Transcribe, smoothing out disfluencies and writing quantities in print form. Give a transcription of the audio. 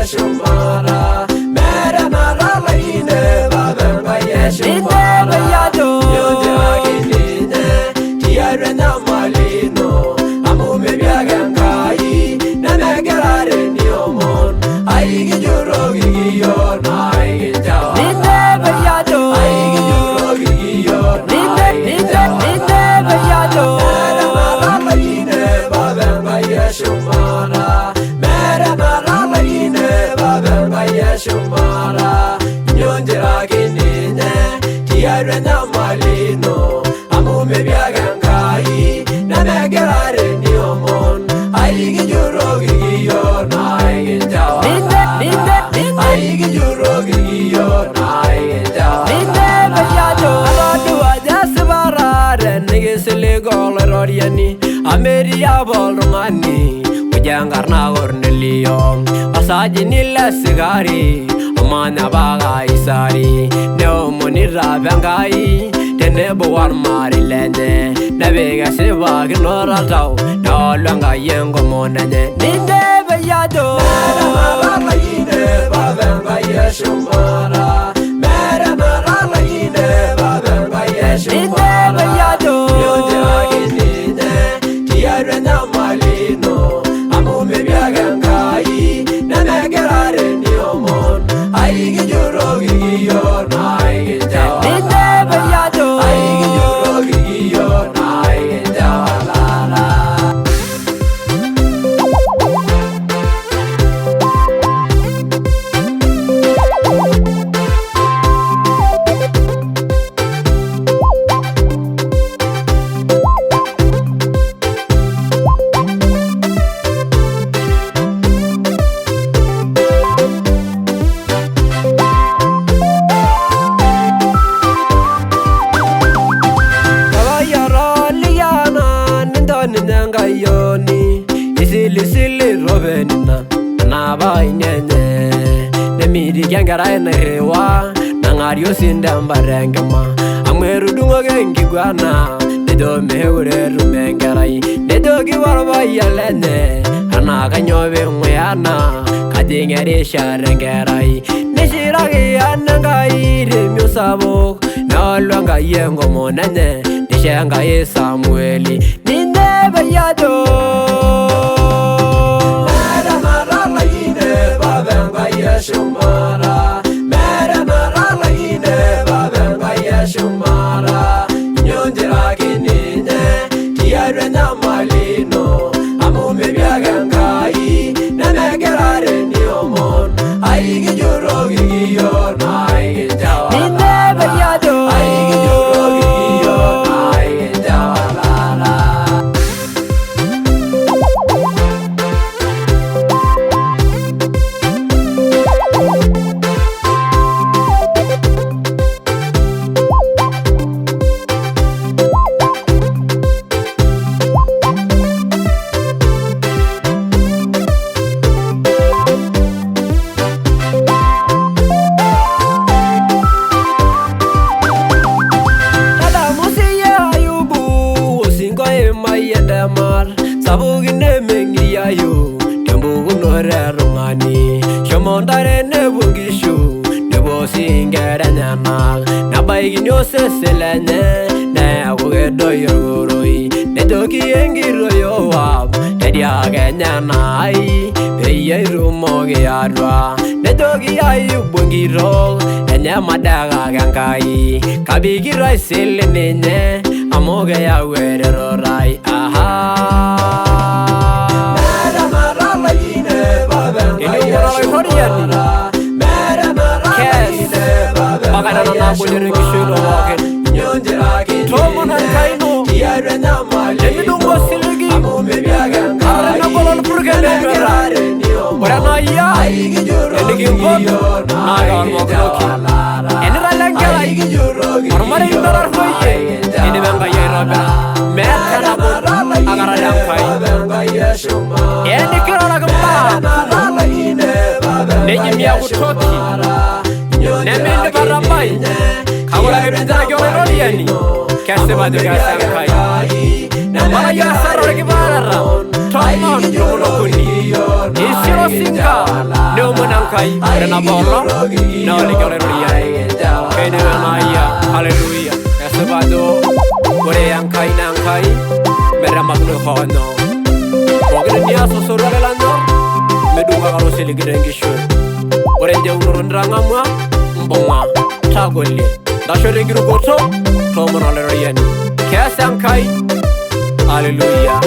eshumata meeta enatalaikine papa Enkai eshumata nyonjiraki ninye tiatua enyamali ino amu mipiak Enkai nemegira teniomon aikijuroki iyiok naa aikincho aikijuroki iyiok naa aikincho meeta enatalaikine papa Enkai eshumata meeta enatalaikine papa Enkai eshumata nyonjiraki ninye tiatua enyamali ino amu mipiak Enkai nemegira teniomon aikijuroki iyiok naa aikincho aikijuroki iyiok naa aikincho Atodua ajo esipata tenikisilig Olaitoriani amu etii apa oltung'ani oji enkarna Kornelio osajini le sikari omanya apa Kaisari neomonito apa Enkai tenebo ormarei lenye nepik esipakinoto oltau neolu Enkai enkomono enye ninche peyie ajo meeta enatalaikine papa Enkai eshumata meeta enatalaikine papa Enkai ninche eshumata peyie ajo nyonjiraki ninye tiatua enyamali ino amu mipiak Enkai nemegira teniomon aikijuroki iyiok naa aikincho ninche peyie ajo aikijuroki iyiok naa aikincho Papayian ninto ninye enkayioni isilisili ropenina enapa aini enye nemitiki enkerai nairriwa nang'arie osinda embata enkima amu etudung'oki enkiguana nejo meekure etum enkerai nejoki orpayian lenye enaa kainyoo ping'uyana kajing erishata enkerai nishiraki ana Enkai temion sapuk neolu Enkai enkomono enye nisho Enkai Samueli ninye peyie ajo meeta enatalaikine papa Enkai eshumata meeta enatalaikine papa Enkai eshumata nyonjiraki ninye tiatua enyamali ino amu mipiak Enkai nemegira teniomon aikijuroki iyiok naa aikincho ninye peyie ajo aikijuroki iyiok naa aikincho Tadamu siiyie Ayubu osinko oimayie ntemat sapukin nemeng'iriayu tempukunoto e tung'ani shomo ntare nepuo nkishu nepuo sii nkera enyenak nebaikini osesen lenye neeku kedoyio orkoroi nejoki enkito Yoab tediaka enye enaai peyie itumoki atua nejoki Ayubu enkitok enye madekaki Enkai kapikito aisili ninye amu keyau eretoto ai aha meeta enatalaikine papa Enkai Tenewuon Olaitoriani eshumata meeta kes enatalaikine papa mpaka Enkai nena naabolero enkishui ino eshumata pookin nyonjiraki Toomon ninye Enkai ino tiatua enyamali nemidung'o ino osiligi amu mipiak ata Enkai tenegol orpurkel nemegira lenyuata ore teniomon ena iyia aikijuroki enikimpot iyiok naa naa aikincho keormokiroki enitala enkerai aikijuroki ormarei iyiok naa lotarruoyie aikincho eidipa Enkai aitobira meeta meeta enagol akata enatalaikine Enkai papa Enkai eshumata enikiroraki meeta mbaa kumok enatalaikine papa neji Enkai miaku toki eshumata nemindip nyonjiraki atabai ninye kake ore ake tiatua piinteraki enyamali Olaitoriani ino kesipa amu ajo keas mipiak Enkai Enkai Empalai nemegira asara orkipaarata teniomon tomon tomon aikijuroki okuni iyiok naa isiro aikincho sinka neomon Enkai. Ore nabo olong naa oliki Olaitoriani. Keidim enaayia. Haleluya. Esipa ajo ore Enkai naa Enkai metemakino hoono. Pookin nias osotua lai lanyor, midung aikata osiligi tenkishui. Ore enjeunoto nitang'amua, mbung'a, tagolie, ntasho tenkirukoto, toomono Olaitoriani. Keas Enkai. Haleluya.